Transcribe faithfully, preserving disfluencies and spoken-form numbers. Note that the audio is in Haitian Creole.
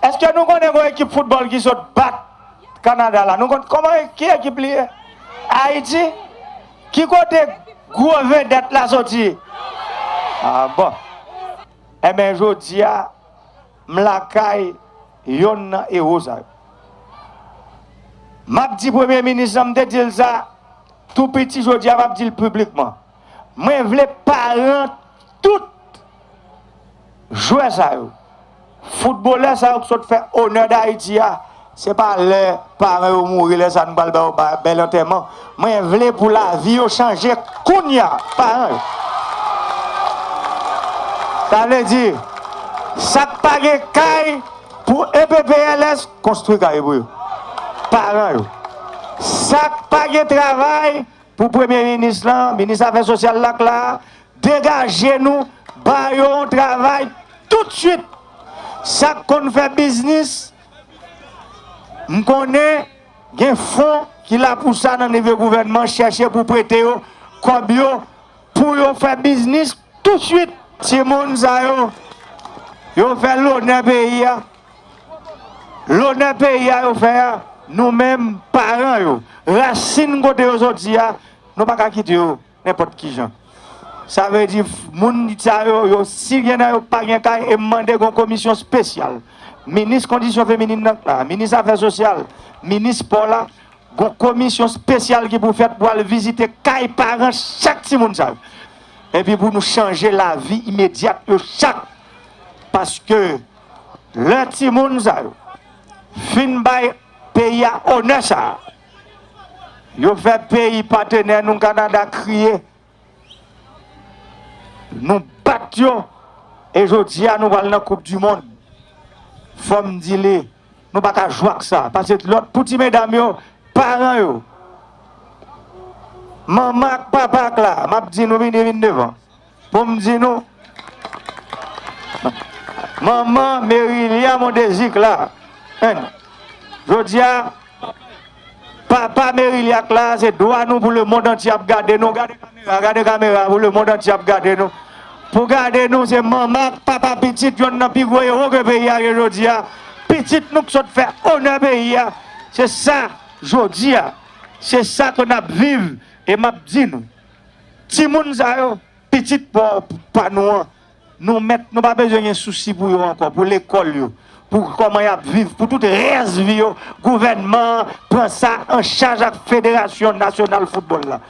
Èske nou konnen yon ekip foutbòl ki sot bat Kanada la? Nou konn kòman, ki ekip li ye? Ayiti? Ki kote gwo vedèt la soti? Ah bon. Enben, jodi a, m lakay yonn nan ewo sa yo. M ap di premye minis lan, m te di l sa tou piti, jodi a m ap di l piblikman. Mwen vle paran tout jwè sa yo, foutbolè sa yo k sot fè onè Dayiti a, se pa lè paran yo mouri, lè sa a nou pral ba yo ba-, bèl antèman. Mwen vle pou lavi yo chanje kounye a, paran yo. Sa vle di, sa k pa gen kay pou E P P L S, konstwi kay pou yo. Paran yo. Sa k pa gen travay, pou premye minis lan, minis afè sosyal la k la, degaje nou, ba yo yon travay toutswit. Sa k konn fè biznis, m konnen gen fon ki la pou sa nan nivo gouvènman, chèche pou prete yo kòb yo, pou yo fè biznis toutswit. Timoun sa yo, yo fè lonè peyi a. Lonè peyi a yo fè a, nou menm, paran yo, rasin kote yo soti a, nou pa ka kite yo nenpòt ki jan. Sa vle di, f-, moun sa yo, yo, si gen nan yo pa gen kay, e m mande gon komisyon espesyal. Minis kondisyon feminin nan la, minis afè sosyal, minis spò la, gon komisyon espesyal ki pou fèt pou al vizite kay paran chak timoun sa yo. Epi pou nou chanje lavi imedyat yo chak. Paske lè timoun sa yo fin bay peyi a onè sa a, yo fè peyi patenè nou Kanada kriye. Nou bat yo, e jodi a nou pral nan Koup di Mond. Fò m di li, nou pa ka jwe ak sa. Paske lòt pou ti medam yo, paran yo, manman ak papa k la, m ap di nou vini, vin devan. Pou m di nou, manman Merilia Mondésir k la. Jodi a, papa Merilia k la, se dwa nou pou lemonn antye ap gade nou. Gade kamera, gade kamera pou lemonn antye ap gade nou. Pou gade nou, se manman ak papa pitit, yonn nan pi gwo ewo ke peyi a gen jodi a. Pitit nou k sot fè onè peyi a. Se sa, jodi a, se sa ke n ap viv. E m ap di nou, timoun sa yo, pitit pa, pa nou an, nou mèt, nou pa bezwen gen sousi pou yo ankò, pou lekòl yo, pou kòman y ap viv, pou tout rès vi yo, gouvènman an pran sa an chaj ak Federasyon Nasyonal Foutbòl la.